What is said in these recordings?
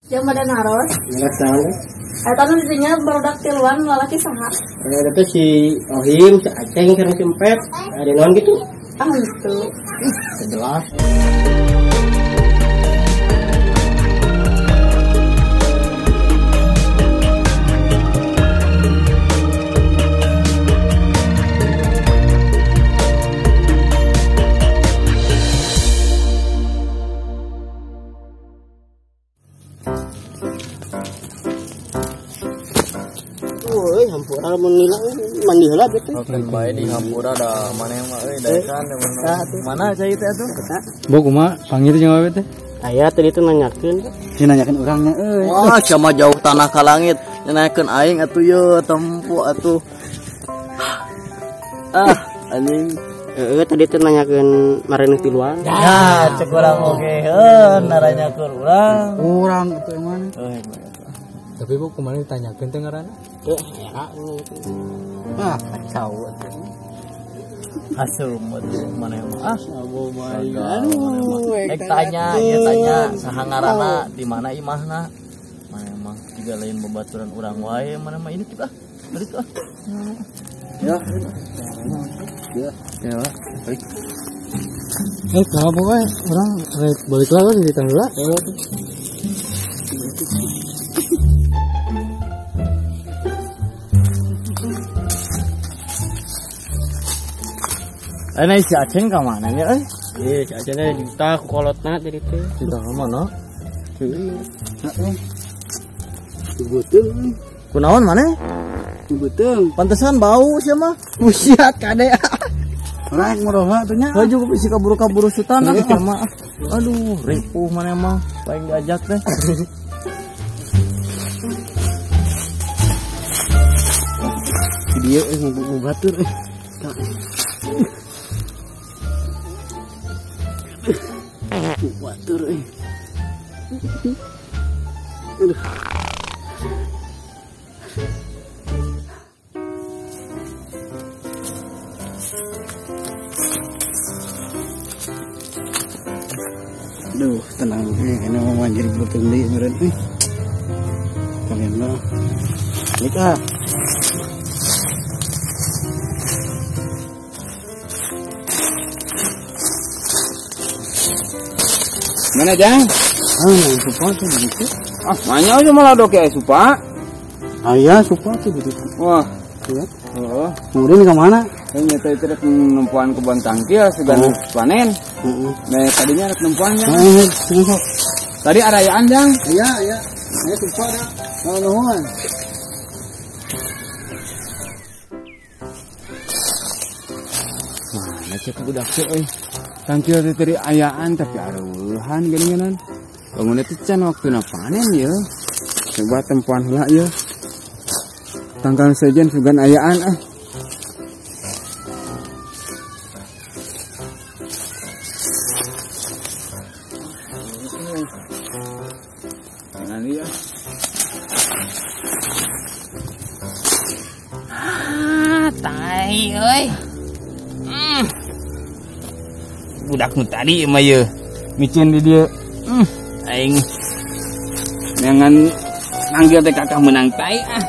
Jang bade naros. Naros naon teh? Eta nu didinya barudak tiluan lalaki saha? Eta teh si Ohim, si Aceng sareng si Empet. Ada naon gitu? Ah gitu. Jelas. Hampura mun nila mandi heula gitu. Bae di hampura da maneh mah euy daekan mana cai teh atuh? Bo kumaha panggil jeung awewe teh? Aya tadi teh nanyakeun. Si nanyakeun urangnya euy. Wah, sama jauh tanah ka langit. Nanyakeun aing atuh ye tempo atuh. Ah, anjing. Heeh, tadi teh nanyakeun mareuneuh tiluan. Ya, cek urang oge heuh naranyakeun urang. Urang atuh emang. Euy. Tapi bu kemarin ditanyakeun teh ngaranna? Era ah, kacau atuh. Asum atuh maneh mah. Ah, aduh, rek tanya, ieu tanya saha ngaranna, di mana imahna? Maneh mah jiga lain babaturan urang wae, maneh mah ini kita. Balik ah. Ya. Ya, ya. Balik. Kalau pokoknya urang rek balik lagi di tangga. Nah, si Aceng ka mana nya euy? Ieu si Aceng teh ditah ku kolotna tadi teh. Ditah ka mana? Heuh. Heeh. Beuteung. Kunaon maneh? Beuteung. Pantesan bau sia mah. Busiat kade. Rek moroha atuh nya. Baju bisi kaburu-kaburu sutan ah mah. Aduh, ripuh maneh mah paling diajak teh. Dieu euy ngubu batur euy. Batur euy. Aduh. Aduh, tenang ini mau banjir beuteung deui meureun euy. Kalian mah. Nikah. Mana jang? Ah, supa tuh begitu. Ah, mana aja malah doke supa. Aya supa tuh begitu. Wah, iya. Heeh. Kemudian ke mana? Kayaknya teh rek nempuan kebon tangkil sugan panen. Heeh. Nah, tadinya rek nempuannya. Heeh, tadi arayaan jang? Iya, iya. Aya supa dah. Nuhun. Mana cek budak teh euy. Tangkil teh tadi ayaan tapi areuhan geuningan. Bangunna teh can waktuna panen ye. Coba tempuan heula ye. Tangkal sejen sugan ayaan ah. Jangan ya. Ah, tai euy. Budak nu tadi mah ye micin di dieu. Aing neangan manggil teh kakak menang tai ah.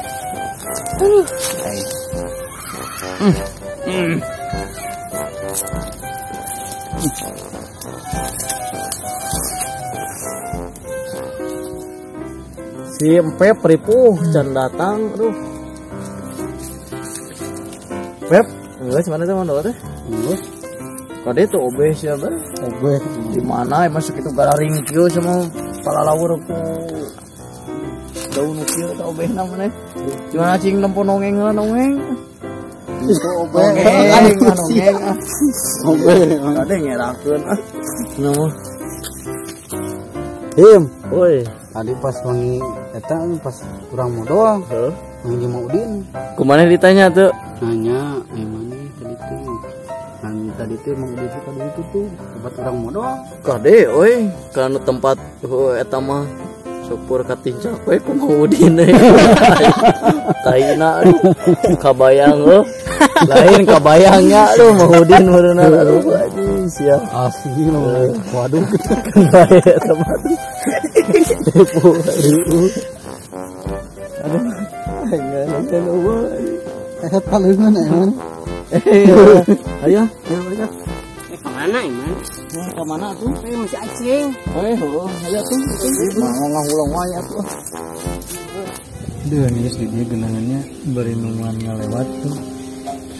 Aduh, tai. Si Empep ripuh can datang, aduh. Pep, geus mana teh mana teh? Geus. Kade tuh obeh siapa? Obeh. Di mana emang segitu gararing kieu sama palalawur ku daun kieu teh obehna maneh. Gimana cing nempo nongeng heula nongeng. Itu obeh. Nongeng, nongeng ah. Obeh. Kade ngerakeun ah. Nama. Him, oi. Tadi pas wangi eta pas urang modal, heuh. Wangi jeung Udin. Kumaha ditanya tuh? Nanya, eh mana tadi tuh? Nah, tadi tuh Mang Udin tadi itu tuh tempat orang modal. Kade euy, kana tempat eta mah syukur katincak we kumaha Udin euy. Taina kabayang heuh. Lain kabayangnya aduh Mang Udin meureunna aduh anjing sia. Asli mah. Waduh. Kan bae eta mah. Tepo. Aduh. Aing nonton eueuh. Eta leungeun emang. Ayo, ayo ayo. Kemana Iman? Kemana tuh? Masih Aceng. Heuh, ayo tuh. Mau ngahuleng wae atuh. Duh, nih di dia genangannya bari nungguan ngalewat tuh.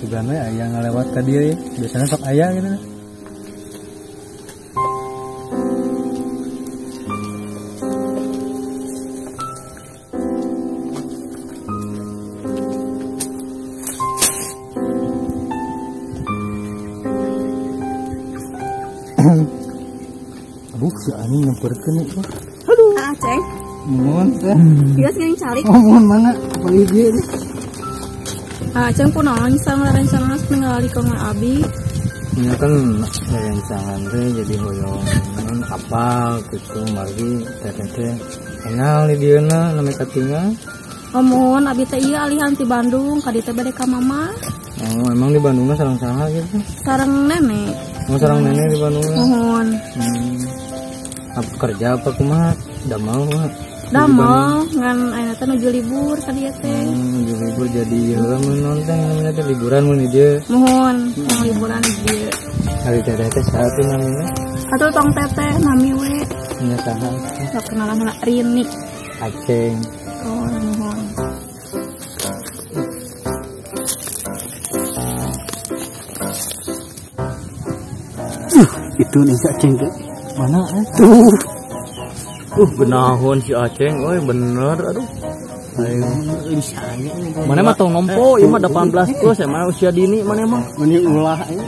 Sugana aya ngalewat ka dieu ya. Biasanya sok aya gitu. Aduh, si anjing nyamperkeun ieu. Aduh. Aceng. Mohon teh. Bias ngiring calik. Oh, mohon mangga. Panggil dia deh. Aceng kunaon sareng rencana ningali ka abi. Ini kan rerencangan teh jadi hoyong non apal gitu margi teteh teh kenal di dieuna nami katingal. Oh, mohon abi teh ieu alihan ti Bandung ka dieu teh bade ka mama. Oh, emang di Bandungna sareng saha gitu? Sareng nenek. Oh, sareng nenek di Bandungna. Mohon. Apa kerja apa kumaha? Damel kumaha? Damel ngan ayeuna teh nuju libur ka dieu teh. Nuju libur jadi heula mun naon teh namanya teh liburan mun di dieu. Mohon, yang liburan di dieu. Ari teteh teh saha tuh namina? Atuh tong teteh nami we. Nya saha? Sok kenalan heula Rini. Aceng. Oh, mohon. Itu nih si Aceng tuh. Mana tuh? Benahon si Aceng, euy bener aduh. Mana mah tong nompo, ieu mah 18 plus, emang usia dini mana mah. Mending ulah euy.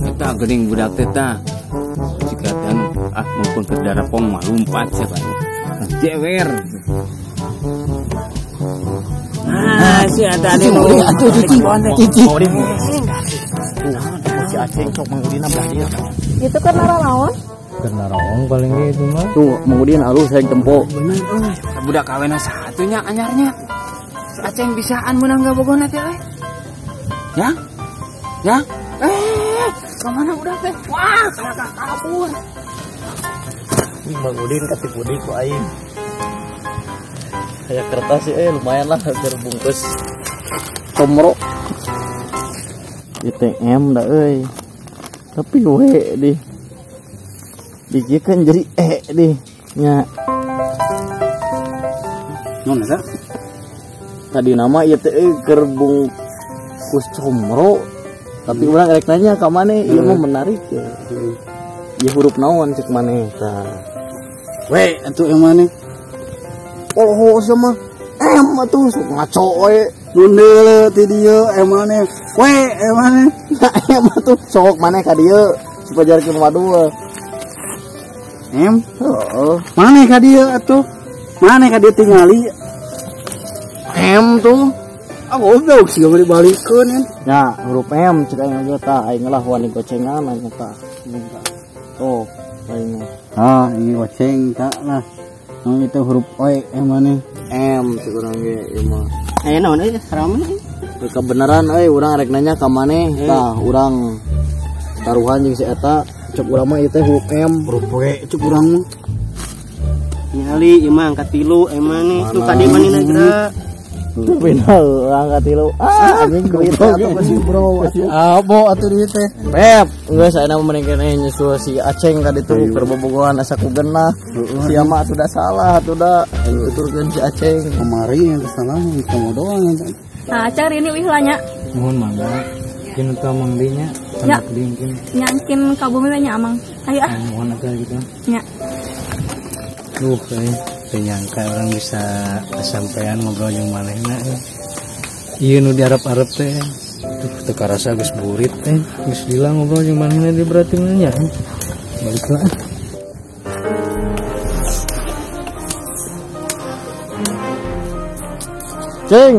Eta geuning budak teh tah. Cikatan ah mumpung keur darapong mah lumpat sia bae. Jewer. Ah, si eta anu atuh cuci. Cuci. Si Aceng sok Mang Udin belah dieu. Itu kan naraon? Karena roong paling gitu mah. Tuh, Mang Udin alus hayang tempo. Bener euy. Budak kawena satunya anyarnya. Si Aceng bisaan meunang gabogona teh euy. Ya? Ya? Ka mana budak teh? Wah, kalakah kabur. Mang Udin katipu deui ku aing. Kayak kertas sih lumayan lah terbungkus. Tomro. ITM dah euy. Tapi we di dikieun jadi e di nya. Naon eta? Tadi nama ieu teh keur bungkus comro. Tapi urang rek nanya ka maneh, ieu mah menarik ya. Ieu huruf naon cek maneh tah. We atuh yang maneh? Oh, sama M atuh sok ngaco we. Nundeul ti dieu em maneh. We em maneh. Nah, M atuh sok maneh ka dieu supajarkeun waduh. M? Heeh. Maneh ka dieu atuh? Maneh ka dieu tingali M tuh. Ah goblok sih bari balikeun kan. Ya, huruf M cek aing ge tah, aing lah wani gocengan aing tah. Oh, aing. Ah, ini goceng tak lah. Nah, itu huruf O M maneh. M cek urang ge ieu mah. Aya naon euy rame. Kebenaran euy urang rek nanya ka maneh tah urang taruhan jeung si eta cek urang mah ieu teh huruf M. Huruf W cek urang mah. Nyali ieu mah angka 3 em maneh tuh ka dieu manehna geura. Beda angka 3. Ah, anjing duit atuh si bro. Abo atuh duit teh. Pep, geus ayeuna mah mending keneh nyusul si Aceng ka ditu keur bobogohan asa ku genah. Si ama atuh da salah atuh da tuturkeun si Aceng. Kemari yang kesalahan kamu doang. Nah, Aceng ini wih lah nya. Mohon mangga. Mungkin utang Mang Di nya. Ya. Mungkin. Nyangkin ka bumi we nya Amang. Ayo ah. Mohon atuh gitu. Nya. Duh, nyangka orang bisa kesampaian ngobrol jeung manehna. Ieu nu diarep-arep teh. Duh, teu karasa geus burit teh. Geus lila ngobrol jeung manehna di berarti mah nya. Balik lah. Ceng.